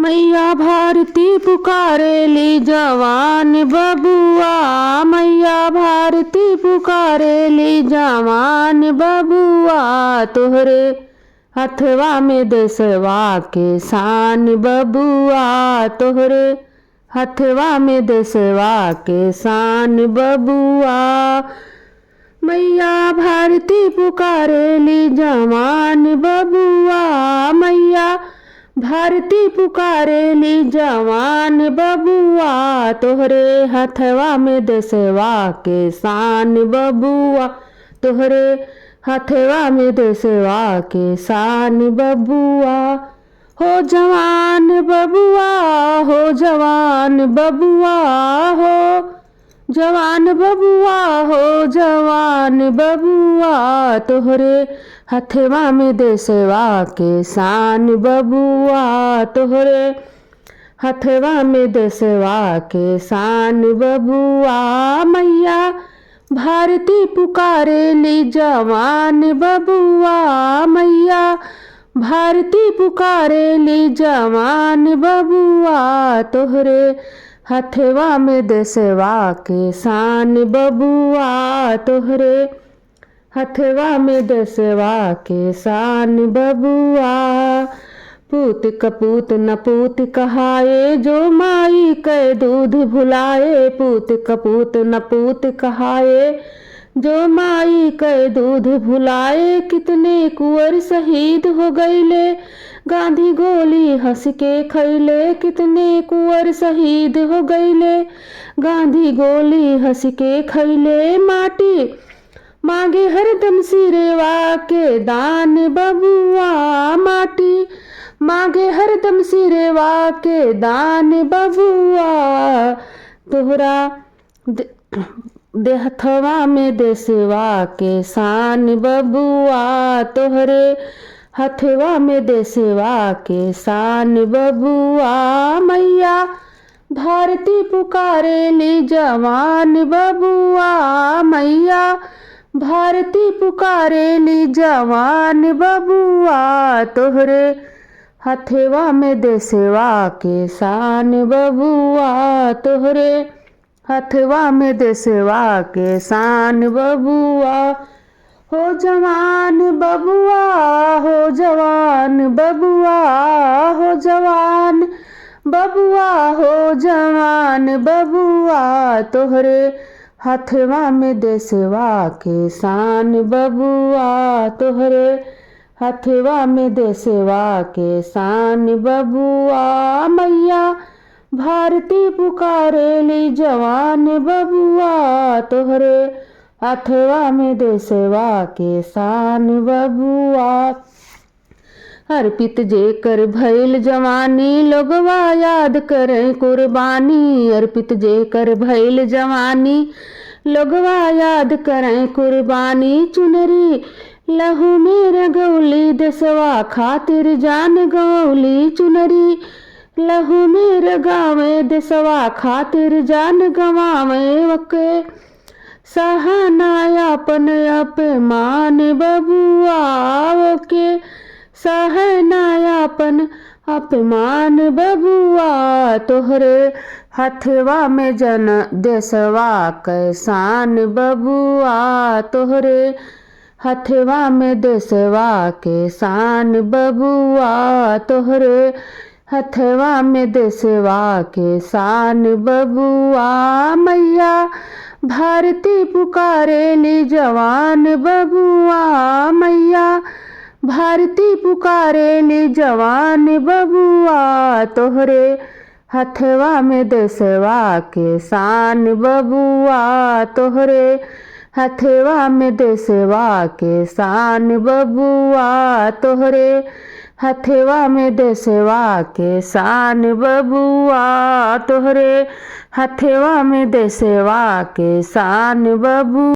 मैया भारती पुकारेली जवान बबुआ, मैया भारती पुकारेली जवान बबुआ, तोहरे हथवा में देसवा के शान बबुआ, तोहरे हथवा में देसवा के शान बबुआ। मैया भारती पुकारेली जवान बबुआ, मैया भारती पुकारेली जवान बबुआ, तोहरे हथवा में देसवा के शान बबुआ, तोहरे हथवा में देसवा के शान बबुआ। हो जवान बबुआ, हो जवान बबुआ, हो जवान बबुआ, हो जवान बबुआ, तोहरे हथवा में देसवा के शान बबुआ, तोहरे हथवा में देसवा के शान बबुआ। मैया भारती पुकारेली जवान बबुआ, मैया भारती पुकारेली जवान बबुआ, तोहरे हथवा में देसवा के शान बबुआ, तोहरे हथवा में देसवा के शान बबुआ। पूत कपूत न पूत कहाए, जो माई के दूध भुलाए, पूत कपूत न पूत कहाए, जो माई के दूध भुलाए। कितने कुंवर शहीद हो गईले, गांधी गोली हंस के खैले, कितने कुंवर शहीद हो गईले, गांधी गोली हंस के खैले। माटी मांगे हरदम सिरवा के दान बबुआ, माटी मांगे हरदम सिरवा के दान बबुआ, तोहरा देहथवा में देसवा के शान बबुआ, तोहरे हथवा में देसवा के शान बबुआ। मैया भारती पुकारेली जवान बबुआ, मैया भारती पुकारेली जवान बबुआ, तोहरे हथवा में देसवा के शान बबुआ, तोहरे हथवा में देसवा के शान बबुआ। हो जवान बबुआ, हो जवान बबुआ, हो जवान बबुआ, हो जवान बबुआ, तोहरे हथवा में देसवा के शान बबुआ, तोहरे हथवा में देसवा के शान बबुआ। मैया भारती पुकारेली जवान बबुआ, तोहरे हथवा में देसवा के शान बबुआ। अर्पित जेकर भइल जवानी, लोगवा याद करे कुर्बानी, अर्पित जेकर भइल जवानी, लोगवा याद करे कुर्बानी। चुनरी लहू में रगौली, देसवा खातिर जान गवौली, चुनरी लहू में रगावे, देसवा खातिर जान गवावे। वके सहानायापन अपमान बबुआ, ओके सहनायापन अपमान बबुआ, तोहरे हथवा में जन देसवा के शान बबुआ, तोहरे हथवा में देसवा के शान बबुआ, तोहरे हथवा में देसवा के शान बबुआ। मैया भारती पुकारेली जवान बबुआ, मैया भारती पुकारेली जवान बबुआ, तोहरे हथवा में देसवा के शान बबुआ, तोहरे हथवा में देसवा के शान बबुआ, तोहरे हथवा में देसवा के शान बबुआ, तोहरे हथवा में देसवा के शान बबुआ।